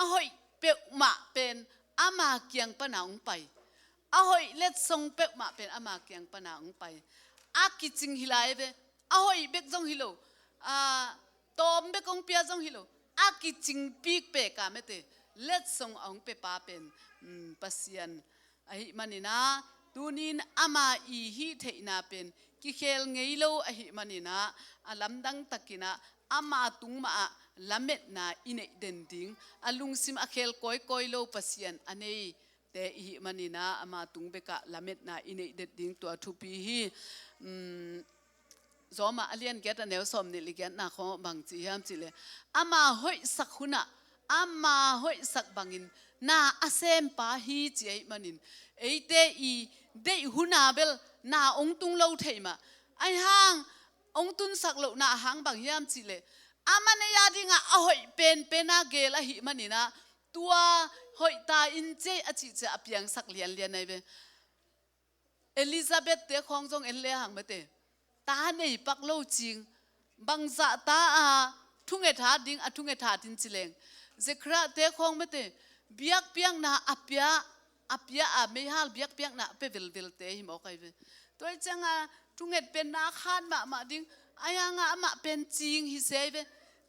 a hoih peuhmah pen ama kiang pana hong pai. A hoih letsong peuhmah pen ama kiang pana hong pai. A kicing hi lai ve, a hoih bek zong hi lo, a tawm bek hong pia zong hi lo, a kicing pikpek a mate, letsong a hong piapa pen, um, Pasian ahih manin ah, tunin ama i hih theihna pen kikhel ngei lo ahih manin ah, a lamdang takin ah ama tung mah ah lametna i neih den ding, a lungsim a khel kawikawi lo Pasian a neite i hih manin ah ama tung bek ah lametna i neih den ding tua thupi hi. Um, Rom ah a lian giat a neu sawmnih le giatna khawng bang ci hiam cih leh, ama hoihsak hun ah ama hoihsak bangin na a sempa hi ci ahih manin, eite i deih hun a bel na hong tung lo thei mah. Ahi hang hong tunsak lohna a hang bang hiam cih leh, a man ei a dingah a hoih penpen a geel ahih manin ah, tua hoih ta in ci ei a cih ciang a piangsak lianlian ahi ve. Elizabeth te khawng zong en le hang mate, ta nei pak lo cing, bangzah ta a thunget hat ding, a thunget hat in ci leng. Zechariah te khawng mate, biakpiakna a pia, a pia a meihal biakpiakna a pia velvelte hi mawk ahi ve. Tua hi ciangah thunget pen nak hat mahmah ding, ahi hangah amah pen cing hi se ahi ve.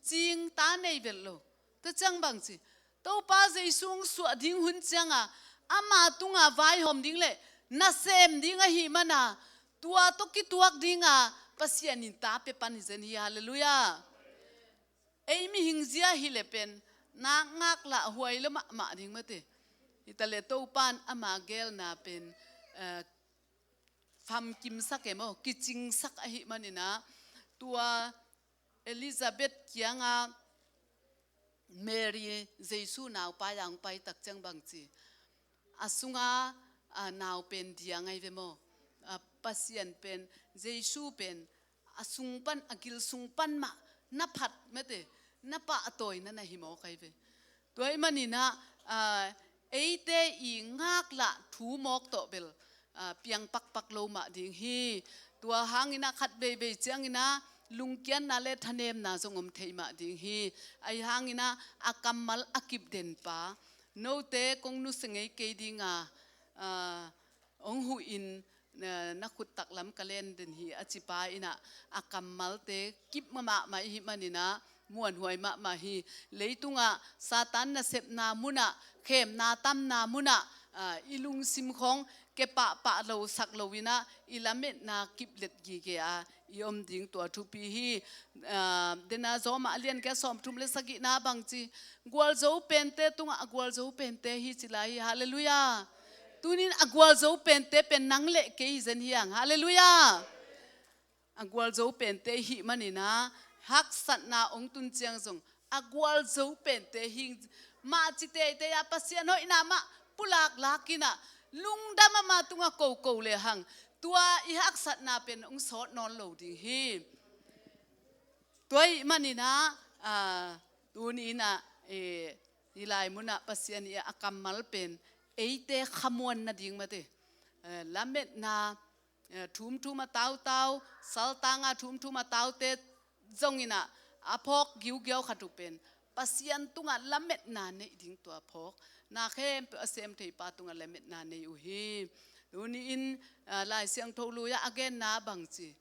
Cing, ta nei vel lo. Tua ciang bang ci, Topa Jesu hong suah ding hun ciangah ama tungah vaihawm ding le nasem ding ahih mana, tua tawh kituak dinga Pasian in ta pia pan hi zen hi. Halleluiah. Ei mihing zia hi le pen nak ngaklah huai lo mahmah ding mate. Hi ta le Topan ama geelna pen, eh, famkimsak e maw, kicingsak ahih manin ah, tua Elizabeth kiangah Mary Jesu naupai a hong pai tak ciang bang ci, a sunga, a, nau pen diang ahi ve maw? A, Pasian pen, Jesu pen a sung pan, a gil sung pan mah na phat mate, na pahtawina na hi mawk ahi ve. Tua ahih manin ah, a, eite i ngaklah thu mawk tawh bel, a, piang pakpak lo mah ding hi. Tua hangin ah khat veivei ciangin ah lungkiatna le thanemna zong om thei mah ding hi. Ahi hangin ah a kammal a kip denpa, note kong nusia ngei kei dinga, a, hong huh in, na, na khut taklam ka len den hi a cipa in ah, a kammalte kip mahmah ahih manin ah, muanhuai mahmah hi. Leitungah Satan nasepna munah, khemna tamna munah, a, i lungsim khawng kepahpah lo sak lo in ah, i lametna kiplet gige a i om ding tua thupi hi. A, dena Rom ah a lian giat sawmthum le sagihna bang ci, gualzo pente tungah a gualzo pente hi ci lai hi. Halleluiah. Tunin a gualzo pente pen nang le kei hi zen hi hang. Halleluiah. A gualzo pente i hih manin ah, haksatna hong tun ciang zong a gualzo pente hi, mah ci teitei a Pasian hoihna mah pulak lak in ah lungdam ama tungah koko lehang tua i haksatna pen hong sawt nawn lo ding hi. Tua ahih manin ah, aa, tuni in ah, ee, hih lai munah Pasian i a kammal pen eite khamuan nading mate. Ee, lametna, ee, thumthum a tautau, saltanga thumthum a taute zong in ah a phawk giugiau khat uh pen Pasian tungah lametna neih ding tua phawk. Na khempeuh a sem theipa tungah lametna nei uh hi. Tuni in, aa, Lai Siangtho lui ah a genna bangci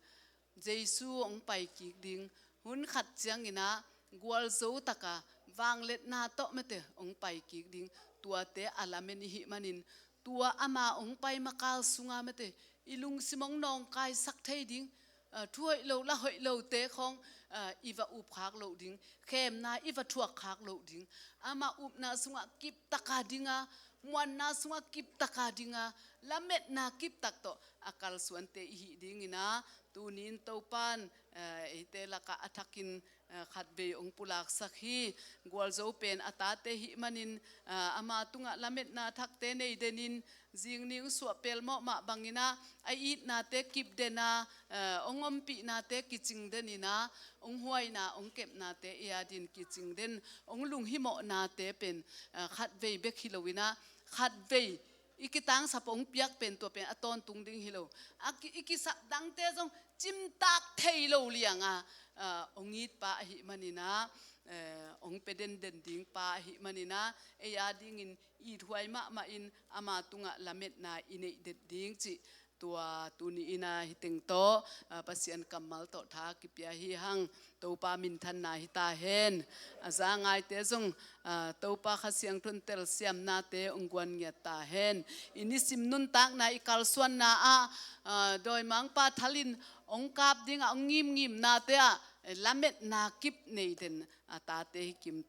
Jesu hong pai kik ding, hun khat ciangin ah gualzo taka vangliatna tawh mate hong pai kik ding, tuate a lamen i hih manin, tua ama hong pai ma kal sunga mate i lungsim hong nawngkaisak thei ding, aa, thu hoih lo la hoih lote khawng, aa, i va up khak loh ding, khemna i va thuak khak loh ding, ama upna sungah kiptaka dinga, muanna sungah kiptaka dinga, lametna kiptak tawh a kalsuante i hih dingin ah, tuni in Topan, eh, eite lakah a thakin, eh, khatvei hong pulaksak hi. Gualzo pen a tate hih manin, eh, ama tungah lametna thakte nei denin, zingni hong suah pelmawh mah bangin ah, a itnate kip den a, eh, hong ompihnate kicing den in ah, hong huaina, hong kepnate i adin kicing den, hong lunghimawhnate pen, eh, khatvei bek hi lo in ah, khatvei i kitangsap hong piak pen tua pen a tawntung ding hi lo. A ki, i kisap dangte zong cimtak thei lo lianga, ah, hong it pa ahih manin ah, eh, hong pia denden ding pa ahih manin ah, ei a dingin ithuai mahmah in ama tungah lametna i neih det ding cih tua tuni in ah hih teng tawh, ah, Pasian kammal tawh tha kipia hi hang. Topa minthanna hi ta hen. A za ngaite zong, ah, Topa Kha Siangtho in telsiamnate hong guan ngiat ta hen. I nisim nuntakna i kalsuanna ah, ah, dawimangpa thalin hong kap dingah hong ngimngimnate ah, eh, lametna kip nei den a tate hi kim,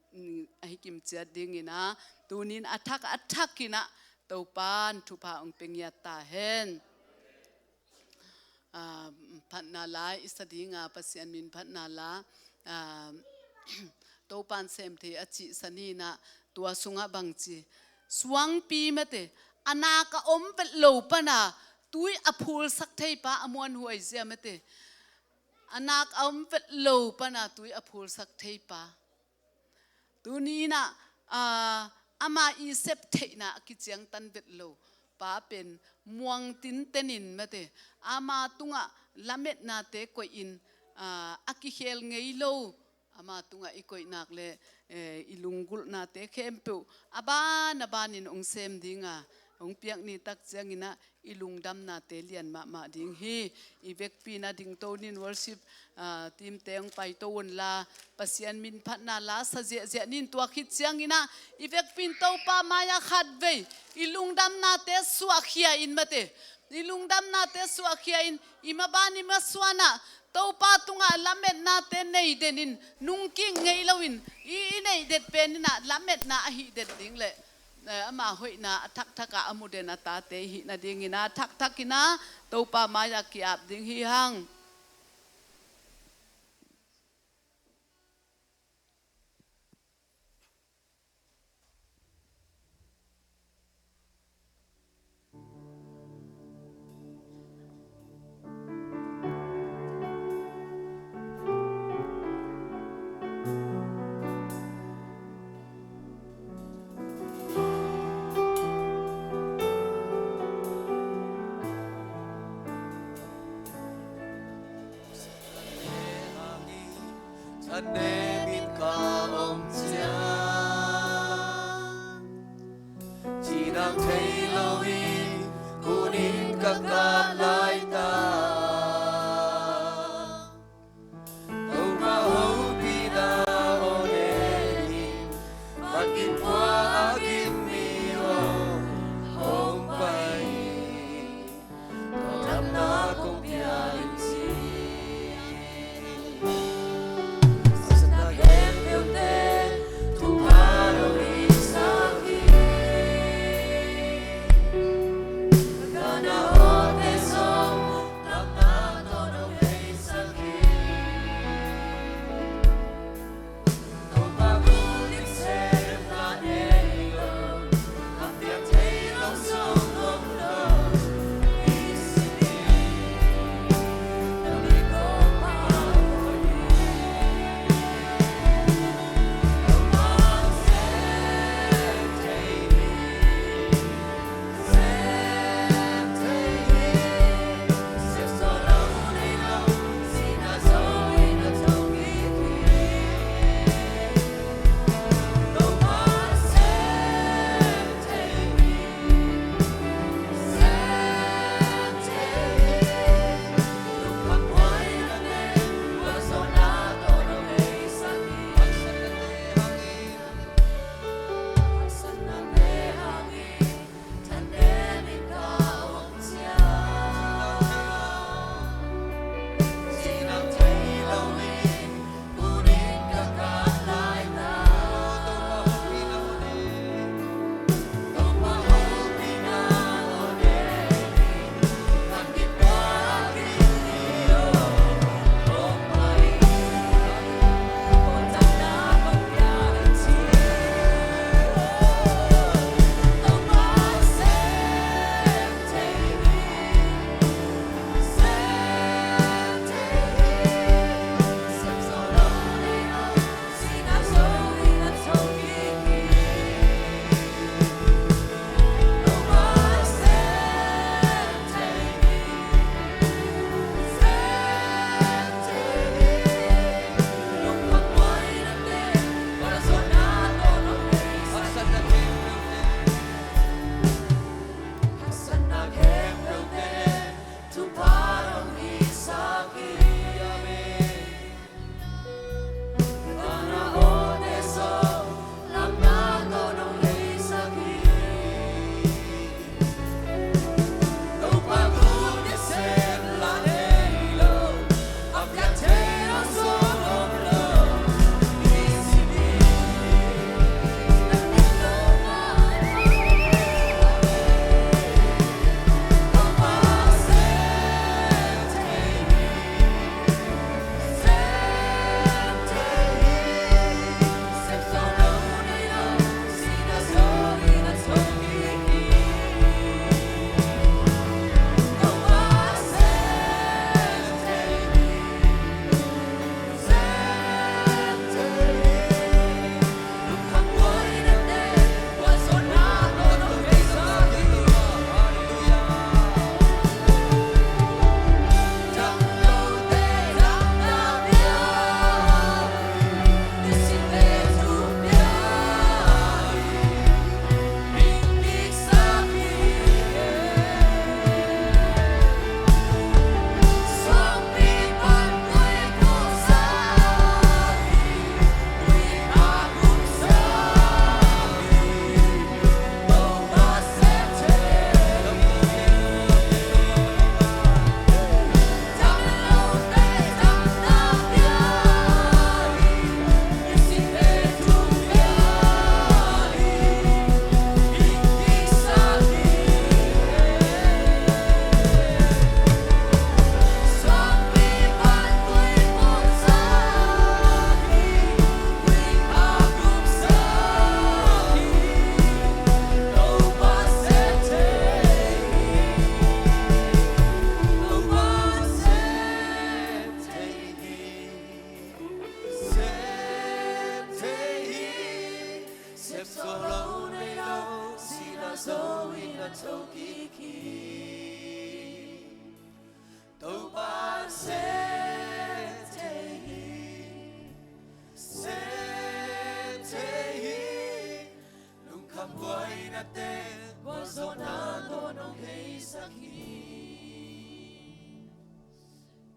hi kim ciat dingin ah, tunin a thak a thakin ah Topan thupha hong pia ngiat ta hen. Ah, phatna la i sa dinga, Pasian min phatna la, ah, Topan sem thei a cihsa ni in ah, tua sungah bangci, suangpi mate, a nak a om vet lo pana tui a phulsak theipa a muanhuai zia mate, a nak a om vet lo pana tui a phulsak theipa. Tuni in ah, ah, ama i sep theihna a kiciangtan vet lo pa pen muang tinten in mate, ama tungah lametnate koih in, ah, a kikhel ngei lo, ama tungah i koih nak le, eh, i lunggulhnate khempeuh a ban a banin hong sem dinga, hong piak ni tak ciangin ah, i lungdamnate lian mahmah ding hi. I vekpi in ah dingto nin worship, ah, team te hong paito unla, Pasian min phatna la sa ziahziah nin, tua khit ciangin ah i vekpi in Topa mai-ah khatvei i lungdamnate suahkhia in mate, i lungdamnate suahkhia in, i maban i masuan ah Topa tungah lametnate nei den in, nungkik ngei loin i, i neih det pen in ah lametna a hih den ding le, eh, ama hoihna a thakthak ah a mu den a tate i hih nadingin ah thakthak in ah Topa mai-ah ki-ap ding hi hang. Thanem in ka om ciang, cinang thei lo in kun in ka kah laitak, Topa hopihna aw nei in, Pathian khua a gim mi aw hong pai in.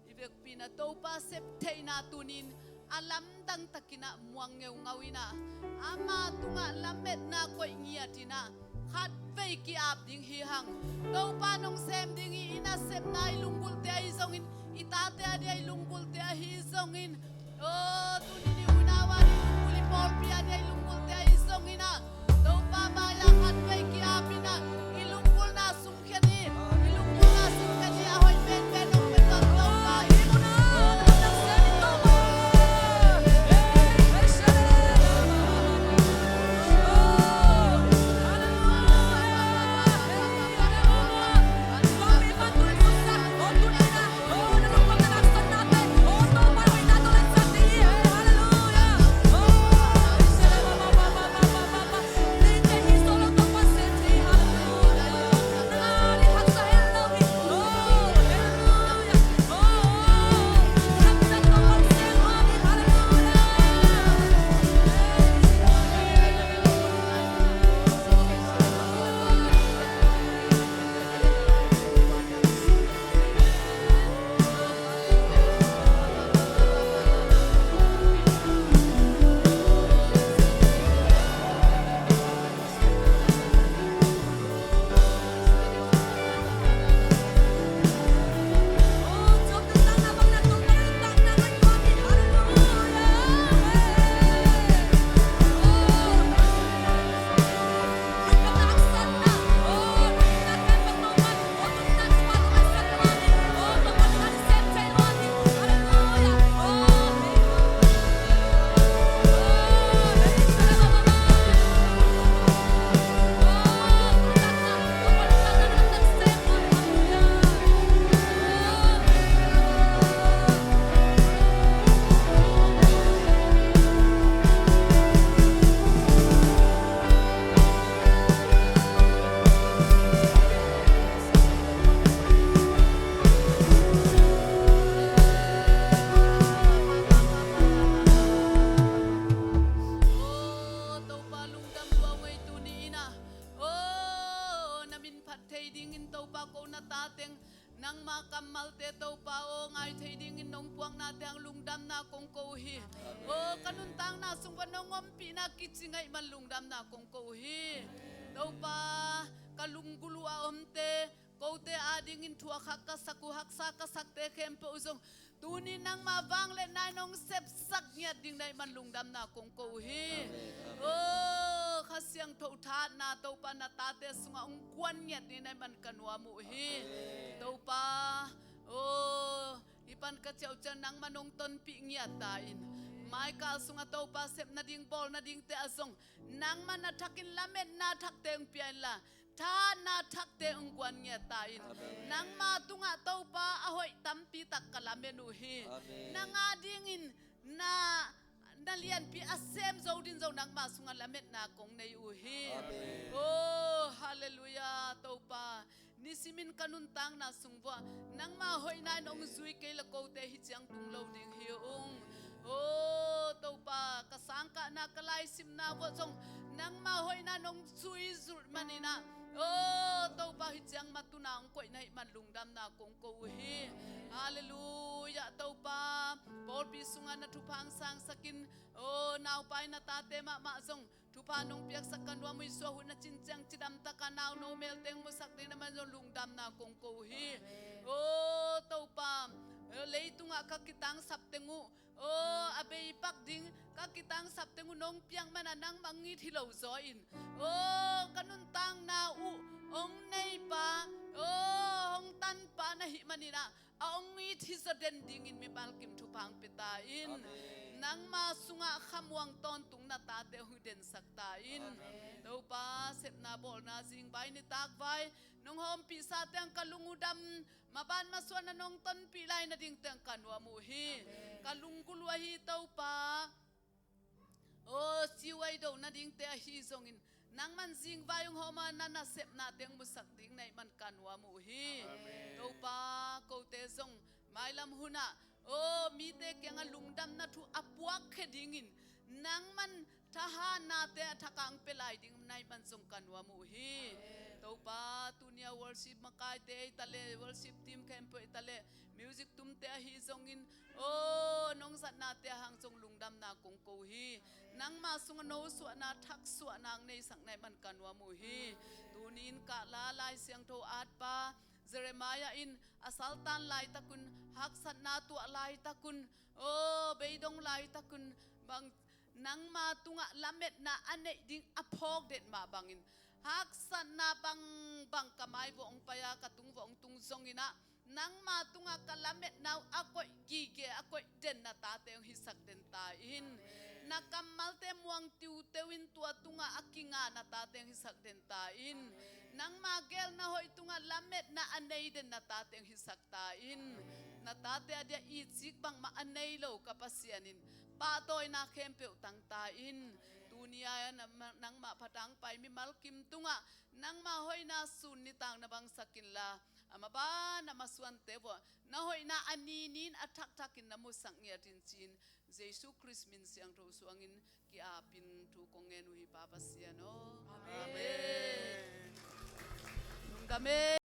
I vekpi-in ah Topa sep theihna tuni-in a lamdang takin ah muang ngeungau in ah, ama tungah lametna koih ngiat in ah, khatvei ki-ap ding hi hang. Topa nong sem ding hi, i nasepna, i lunggulhte ahi zongin, i tate a dia i lunggulhte ahi zongin, oh, tuni-in i unau a dia i lunggulh, i pawlpi a dia i lunggulhte ahi zongin ah, Topa mai-ah khatvei ki-ap in ah, i lunggulhna sung Aw Topa, lungdam lua ung ei tuni in ah. Aw, na min phat thei dingin Topa, ko na ta teng nangma kammalte Topa aw, ngai thei dingin nong puakna teng lungdamna kong ko uh hi. Aw, ka nuntakna sung pan nong ompihna kici ngaih man lungdamna kong ko uh hi. Topa, ka lunggulh uh a omte, kote adingin thu a khak ka sak uh, haksa ka sakte khempeuh zong tuni nangma vangliatna in hong sepsak ngiat ding na hih man lungdamna kong ko uh hi. Aw, Kha Siangtho thahatna Topa na tate sungah hong guan ngiat ding na hih man ka nuam uh hi. Topa, aw, hih pan ka ciah uh ciang nangman hong tonpih ngiat ta in. Maikal sungah Topa sep nading bawl nadingte ah zong nangman a thakin lametna thakte hong pia inla, thahatna thakte hong guan ngiat ta in. Nangma tungah Topa a hoih tampi tak ka lamen uh hi. Nang adingin na, na lianpi a sem zo din zong nangma sungah lametna kong nei uh hi. Aw, halleluiah Topa. Nisimin ka nuntakna sung vuah nangma hoihna in hong zui kei le kote hih ciang tung lo ding hi ung. Aw Topa, ka sangkahna ka laisimna vuah zong nangma hoihna in hong zui zulh manin ah, aw Topa, hih ciang matuna hong koih na hih man lungdamna kong ko uh hi. Halleluiah Topa. Pawlpi sungah na thupha hong sangsakin, aw, naupai na tate mahmah zong thupha nong piaksak ka nuam uh hi. Suah hun a cin ciang cidam taka nauno melte hong musak ding na hih man zong lungdamna kong ko uh hi. Aw Topa, aw, leitungah ka kitangsap teng uh, aw, a beipak ding ka kitangsap teng uh nong piak man a nangmah hong it hi lo zaw in, aw, ka nuntakna uh hong neipa, aw, hong tanpa na hih manin ah, a hong it hi zaw den dingin mimal kim thupha hong pia ta in. Nangma sungah khamuang tawntung na tate hong densak ta in. Topa, sepna bawlna zingvai nitakvai nong hawmpihsa teng ka lung uh dam, maban masuanna nong tonpih lai nading teng ka nuam uh hi. Ka lunggulh uh ahi Topa, aw, si uh a i do nadingte ahi zongin nangman zingvai hong hawm a na nasepna teng musak ding na hih man ka nuam uh hi. Topa, kote zong mailam hunah, aw, mite kiangah lungdamna thu a puakkhia dingin nangman thahatnate a thak a hong pia lai ding na hih man zong ka nuam uh hi. Topa, tuni-a worship makaite ei ta leh, worship team khempeuh ei ta leh, music tumte ahi zongin, aw, nong zatnate a hang zong lungdamna kong ko hi. Nangma sungah nosuahna, thaksuahna hong neisak na hih man ka nuam uh hi. Tuni-in kahla Lai Siangtho atpa Jeremiah in a saltan laitak un, haksatna tuah laitak un, aw, beidong laitak un, bang nangma tungah lametna a neih ding a phawk den mah bangin, haksatna bangbang ka mai vuah hong pai-a, ka tung vuah hong tung zongin ah, nangma tungah ka lametna uh a koih gige, a koih den na tate hong hisak den ta in. Na kammalte muang tiuteu in tua tungah a kinga na tate hong hisak den ta in. Nangma geelna hoih tungah lametna a nei den na tate hong hisak ta in. Na tate a dia itcik bangmah a nei lo ka Pasian in, pahtawina khempeuh tang ta in. Tuni-a nangmah phatang pai mimal kim tungah nangma hoihna sun nitaang na bangsak inla, a maban a masuante vuah na hoihna a ninin a thakthak in na musak ngiat in ci-in, Jesu Khrist min siangtho suangin ki-apin thu kong ngen uh hi, Pa Pasian aw. Amen. Amen. Lungdam e.